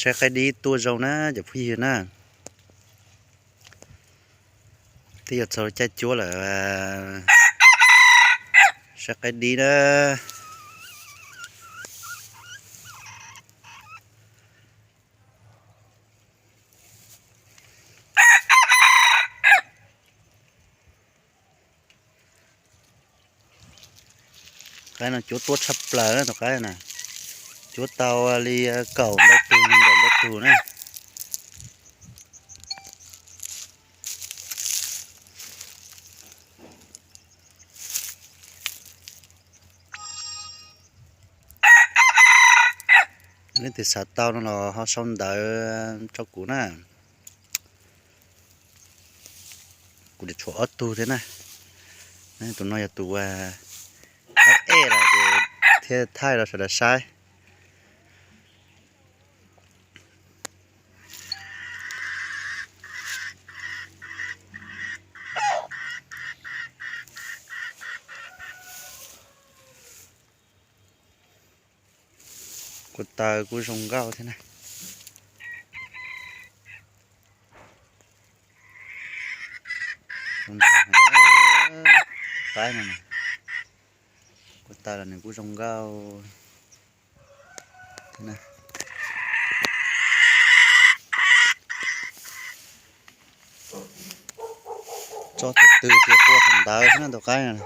Saib qaib dib tuaj zoo na cov phooj ywg na. Twb yuav txog caij cuab lawm, saib qaib dib na. Qaib no cuab tuaj tshaj plaws na tus qaib na. Cuab tau li kaum ntau tug, nees nkaum ntau tug na. Leej twg xav tau no los ho sau ntawv rau kuv na. Kuv tshuav ob tug thiab na. Tus no yog tus ej lawm ces thiaj thaij rau sawv daws saib. Kua taw kuj zoo nkauj thiab na. Kua taw los nws kuj zoo nkauj. Tso thaum twg ces qua thaum ntawd xwb na tus qaib.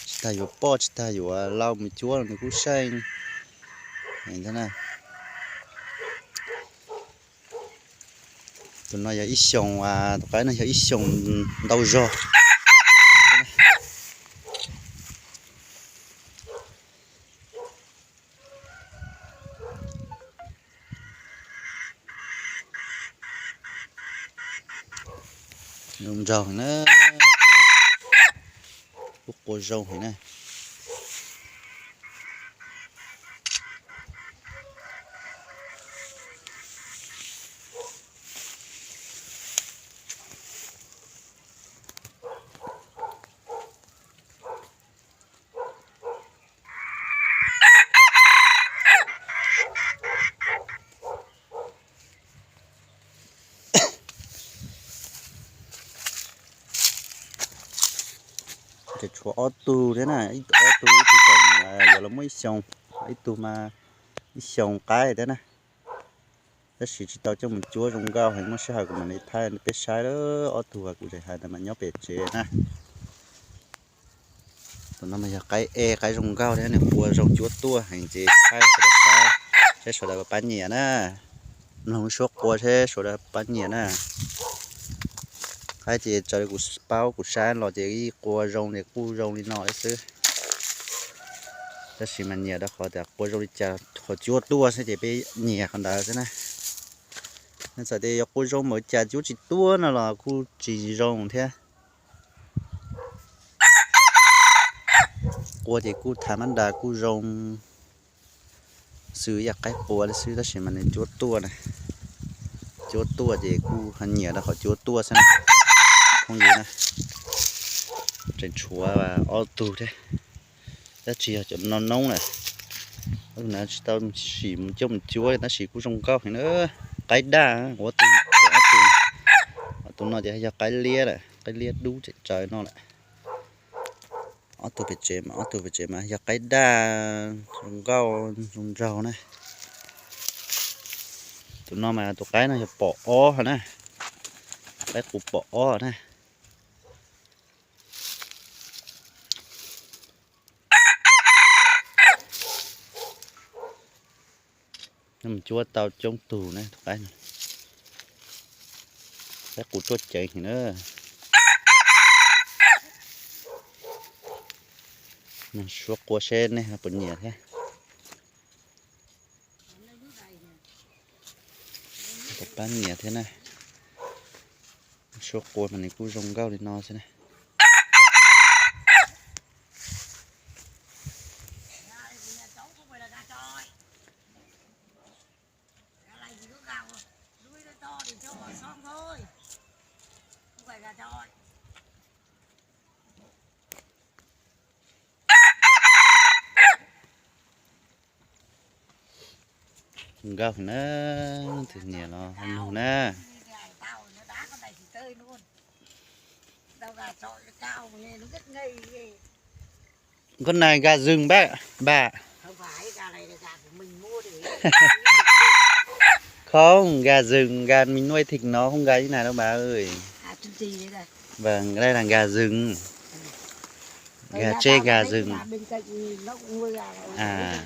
Tsis tas yuav poj tsis tas yuav lau mus cuab los nws kuj seej. Tus no yog ib xyoos, tus qaib no yog ib xyoos ntau zog. Zoo nraug heev na, kuj qua zoo heev na. Ces tshuav ob tug thiab na, ob tug, ib tug tseem yuav los muaj ib xyoos, ib tug mas ib xyoos qaib thiab na. Tab sis tsis tau coj mus cuab zoo nkauj heev, muaj sij hawm kuv mam li thaij peb saib lawm. Ob tug kuv tseem hais ntawd mas nyob pem tsev na. Tus no mas yog qaib e, qaib zoo nkauj thiab nws qua zoo cuab tuaj heev ces thaij sawv daws saib, saib sawv daws pab nyiam na. Mloog suab qua seb sawv daws pab nyiam na. Qaib ces raws li kuv paub kuv saib los ces ib qua zoo ces kuj zoo li no li xwb. Tab sis mas nyiam rau qhov tias qua zoo li cas qhov cuab tuaj xwb ces peb nyiam qhov ntawd xwb na. Txawm tias yuav qua zoo npaum li cas cuab tsis tuaj no los kuj tsis zoo thiab. Qua ces kuj thav mab das kuj zoo xws yam qaib qua li xwb tab sis mas nws cuab tuaj na, cuab tuaj ces kuj ho nyiam rau qhov cuab tuaj xwb na. Phooj ywg na, tseem tshuav ob tug thiab, tab sis yog cov no noob lawm, tsis tau sim mus coj mus cuab tab sis kuj zoo nkauj heev na. Qaib daj, ob tug, ob tug, tus no ces yog qaib liab lawm, qaib liab dub tseem tsawv no lawm. Ob tug pem tsev mas, ob tug pem tsev mas yog qaib daj zoo nkauj zoo nraug na. Tus no mas tus qaib no yog pom ob na, qaib qus pom ob na. Mus cuab tau coob tug na tus qaib no. Qaib qus tuaj ceev heev na. Suab qua seb nej puas nyiam thiab. Pab nyiam thiab na. Suab qua mas nws kuj zoo nkauj li no xwb na. Nkaus na, tus niam los nug na. Con này gà rừng bác, bà. Không, gà rừng, gà mình nuôi thịt nó không gầy như này đâu bà ơi. Vâng, đây là gà rừng. Gà tre, gà rừng. À.